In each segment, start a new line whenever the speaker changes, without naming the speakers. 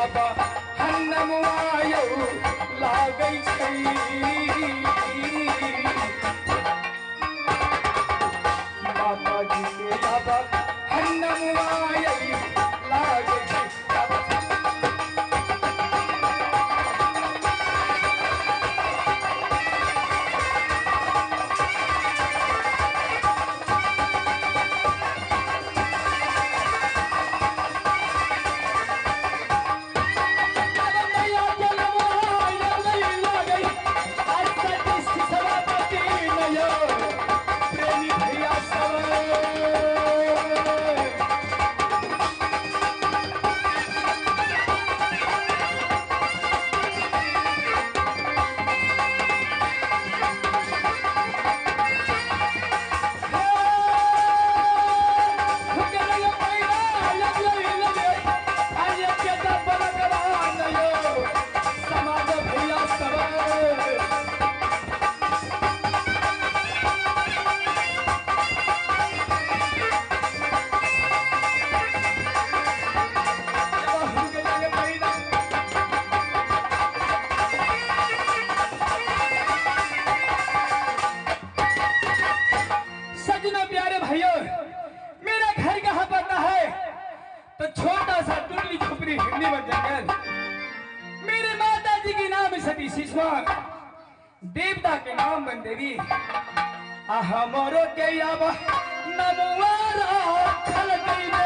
आबा हन्नमुआयो लागै छै। माता जी के आबा हन्नमुआयो लागै छै। मेरे माता जी के नाम सती शिशुआ, देवता के नाम बन देवी। हमरो के आबा नमुआ राखल गइले।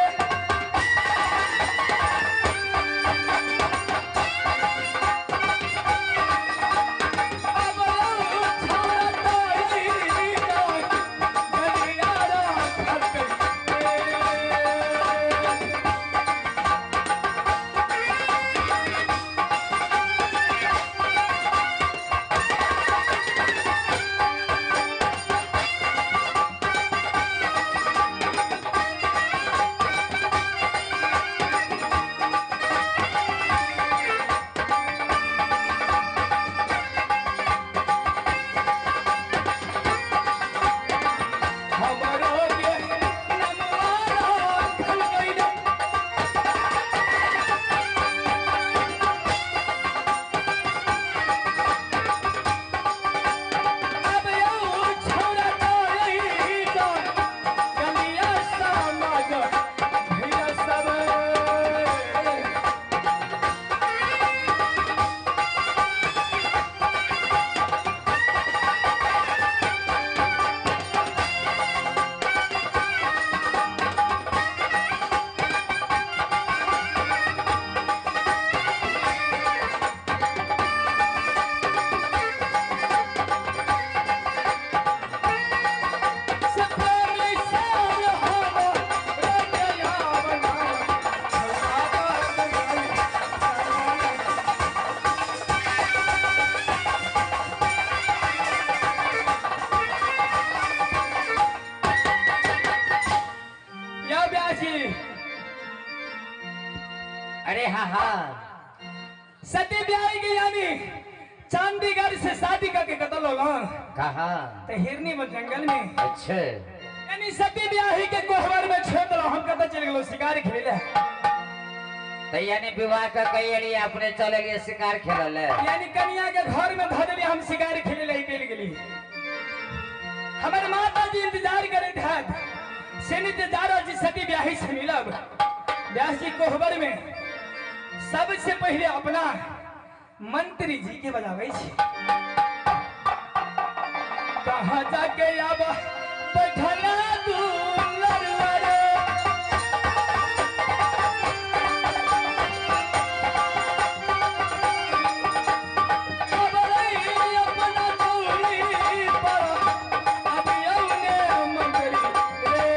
अरे हाँ हाँ,
सती ब्याह गई यानी चंडीगढ़ से शादी करके कतल होगा
कहा
तो हिरनी में जंगल में।
अच्छा,
यानी सती ब्याही के कोहबर में छोड़ दो, हम कत चल गलो शिकार खेले।
तो यानी विवाह का कई अपने चले गए शिकार खेले,
यानी कन्या के घर में धर हम शिकार खेले ले चल गई। हमारे माता जी इंतजार करे थे, से इंतजार जी सती ब्याही से मिलब। व्यास जी कोहबर में सबसे पहले अपना मंत्री जी के बजावे छी। कहाँ जाके आब बैठला दुलरवा रे, अब रही अपना दूरी पर अब यौने मंत्री रे।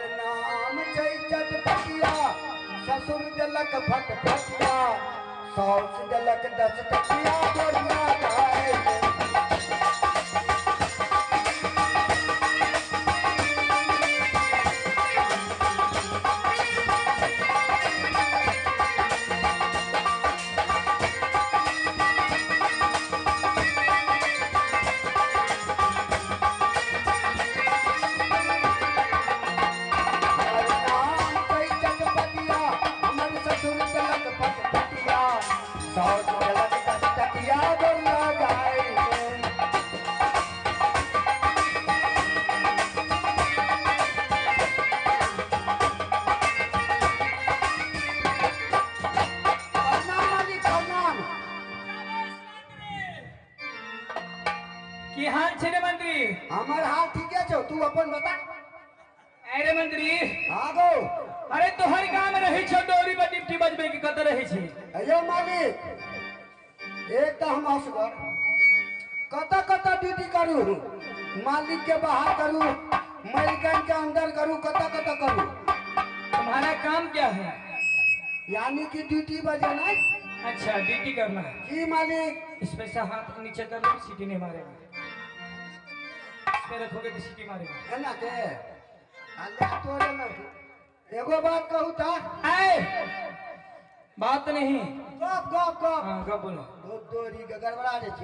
हमर नाम छै चटपटिया, ससुर देलक फटफटिया, साउस देलक 10 टकिया गोरिया जाय। हमर नाम छै चटपटिया, हमर ससुर देलक फटफटिया, साउस देलक 10 टकिया गोरिया जाय। प्रणाम मालिक, प्रणाम।
की हाल छै रे मंत्री?
हमर हाल ठीके छौ, तू अपन बता।
अरे मंत्री,
हाँ गो।
अरे तोहर गाम रहै छौ डोरी पर डिप्टी बजबै के कत रहै छी?
अयो मालिक, एक तऽ हम असगर कतऽ कतऽ ड्यूटी करू, मालिक के बाहर करू, मालिकन के अंदर करू, कतऽ कतऽ करू।
तुम्हारा काम क्या है?
यानी कि ड्यूटी बजेना।
अच्छा, ड्यूटी करना है।
जी मालिक।
इस पे से हाथ नीचे कर लो, सीटी नहीं मारेगा। इस पे रखोगे तो सीटी मारेगा।
है ना के अल्लाह तोरे में एगो बात कहू ता?
आए बात नहीं,
गप गप गप।
हाँ गप बोलो।
दो तोरी के गड़बड़ा दे छ।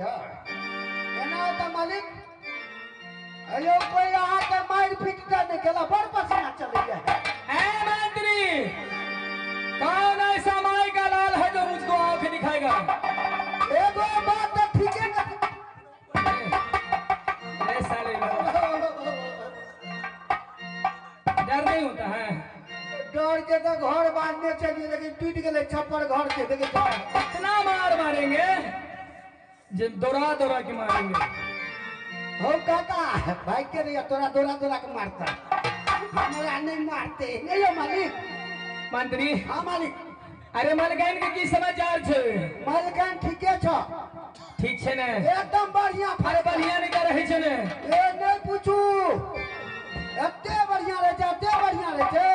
एना होता मालिक, अयो कोई अहाँ के मारि पीट दे ने केला बड़ पसीना चलैया।
ए मंत्री, कौन ऐसा माई का लाल है जो मुझको आंख दिखाएगा?
एगो बात तो ठीके न।
अरे साले, डर नहीं होता है?
डर के तो घर बांधने चलिए, लेकिन टूट गए छप्पर घर के। देखे
इतना मार मारेंगे जब दौड़ा दौड़ा के मारेंगे।
हो काका भाई के रहिया तोरा दौड़ा दौड़ा के मारता, हमरा नहीं मारते। नहीं हो मालिक।
मंत्री।
हाँ मालिक।
अरे मालकान के की समाचार छे?
मालिकान ठीके छ।
ठीक छे ने?
एकदम बढ़िया।
अरे बढ़िया नहीं कर रहे छे ने?
ए नहीं पूछू, एते बढ़िया रहे छे, एते बढ़िया रहे छे,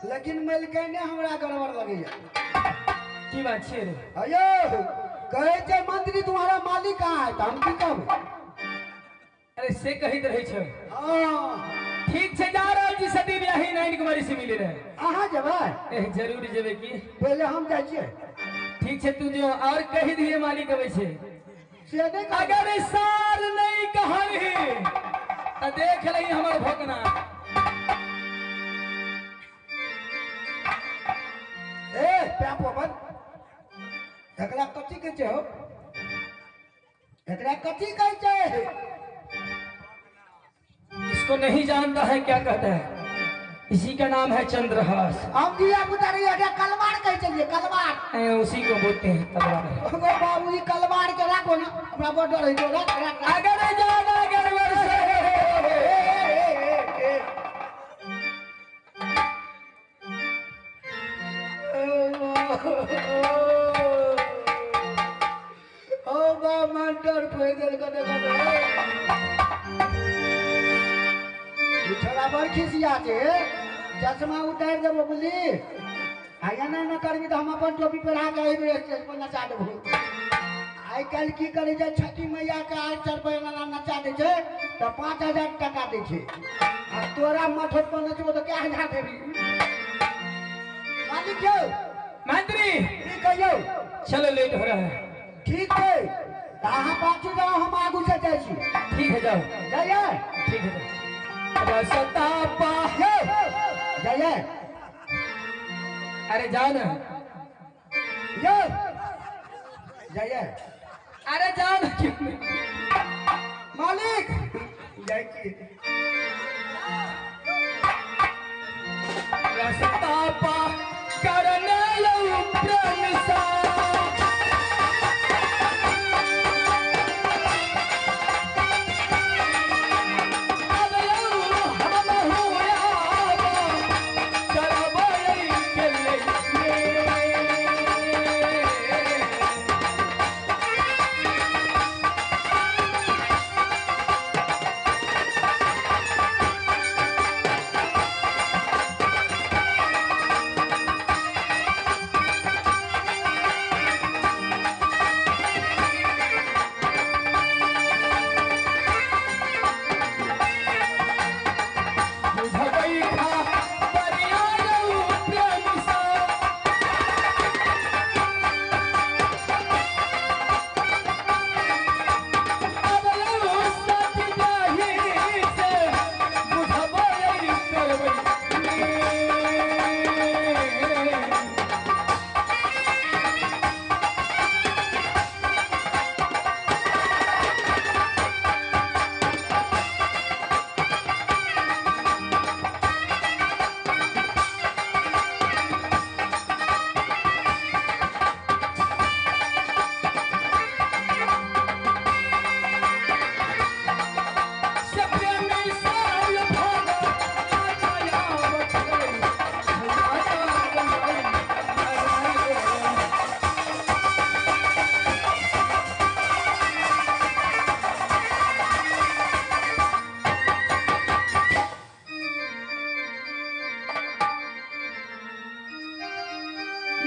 लेकिन मालिकाने हमरा गड़बड़ लगैया।
की बात छे रे?
अयो कहे छे मंत्री तुम्हारा मालिक कहाँ है, तो हम की कहबै?
अरे से कहित रहे छे।
हाँ
ठीक छे, जा रहल छी सती ब्याही नाइन कुमारी से मिले रहे।
अहाँ जेबै?
ए जरूर जेबै की।
पहिले हम जाइ छियै।
ठीक छे, तू जो और कहि दिए मालिक अबै छे
से नहीं कहबै।
अगर सार नहीं कहलही त देख लही हमर भोकना।
ए प्यापो बन, एकरा कथी कहै छै हो? एकरा कथी कहै छै?
इसको नहीं जानता है क्या कहता है, इसी का नाम है चंद्रहास।
हम दिया पुता रही एकरा कलवार कहै छलियै, कलवार।
ए, उसी को बोलते हैं तलवार।
ओगो बाबूजी कलवार के राखो ना, हमरा बड़ डर होइ छै। राख राख राख।
अगर ज्यादा गड़बड़ से
ओ बा मन डर पड़ि गेल कने कने। ई छोरा बड़ खिसिया छै, चश्मा उतारि देबो बुझली। आ एना न करबी तऽ हम अपन टोपी पहिरा के एहि बेर स्टेज पर नचा देबो। आइ काल्हि की करै छै, छठी मैया के आइ चढ़बै वाला नचा दै छै तऽ 5000 टका दै छै, आ तोरा मठोट पर नचबो तऽ कए हजार देबी? मालिक यौ।
मंत्री।
की कहियौ?
चलो लेट हो रहा है।
ठीक छै, तऽ अहाँ पाछू जाउ, हम आगू से जाइ छी।
ठीक है जाओ।
जाइए?
ठीक है जाओ। रसता पा
यौ जाइए?
अरे जाओ ना।
यौ जाइए?
अरे जाओ ना क्यों नहीं?
मालिक जाइ छी।
रसता पा करने यौ प्रेम सा। अब यौ हम हुआ करबै के लिए।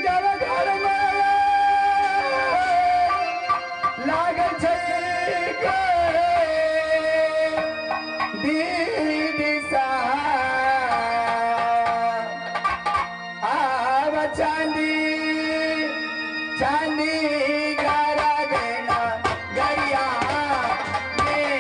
जब घर में लागल छै दीदी आब चांदी चांदी गारा गना गरिया में।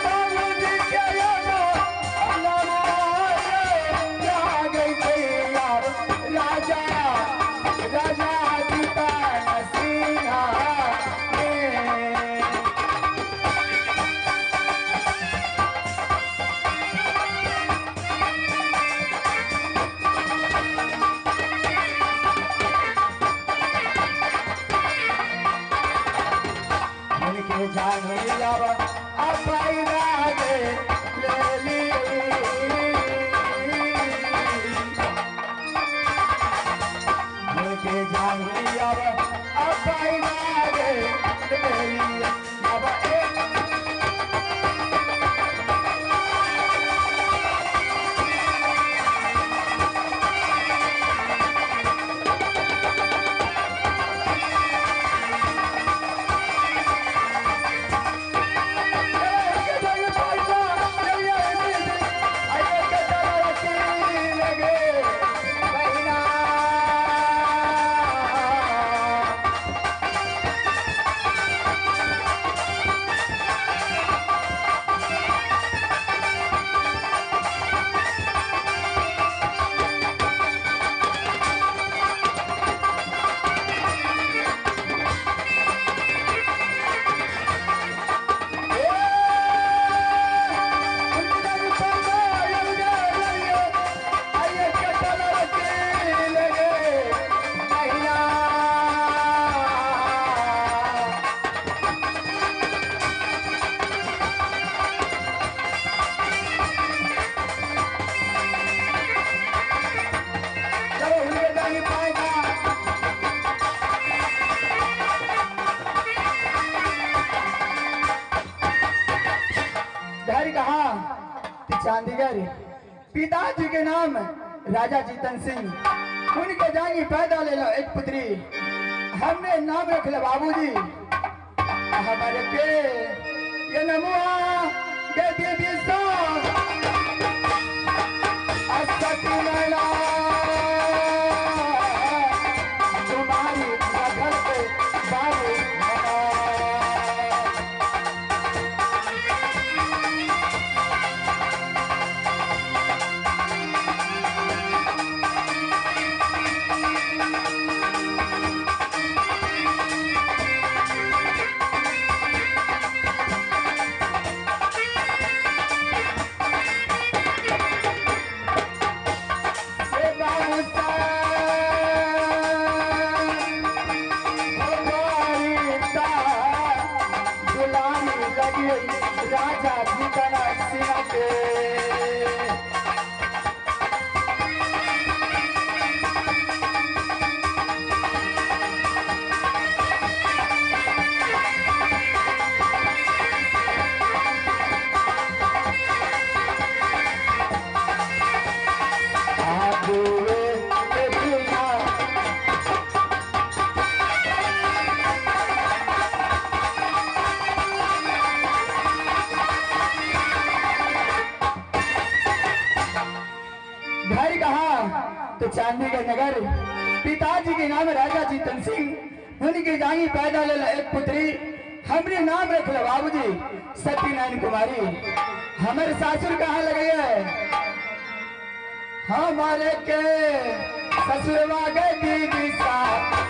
बाबूजी के राजा राजा जीतन सिंह में। उनके जाने अब अपना ले ली। उनके जाने अब अपना ले ली। अब एक घर कहा चांदीगढ़। पिताजी के नाम राजा जीतन सिंह। उनके जानी पैदा ले लो एक पुत्री। हमने नाम रख लो बाबूजी हमारे के ये नमुआ के दीदी सो तुम्हारी घर के बाबू। राजा जीतन सिंह के। घर कहा तो चांदी के नगर। पिताजी के नाम राजा जीतन सिंह। उनकी जानी पैदा ले एक पुत्री। हमने नाम रख लो बाबूजी सत्यनारायण कुमारी। हमारे सासुर कहाँ लगे है? हमारे के ससुरवा गए दीदी साहब।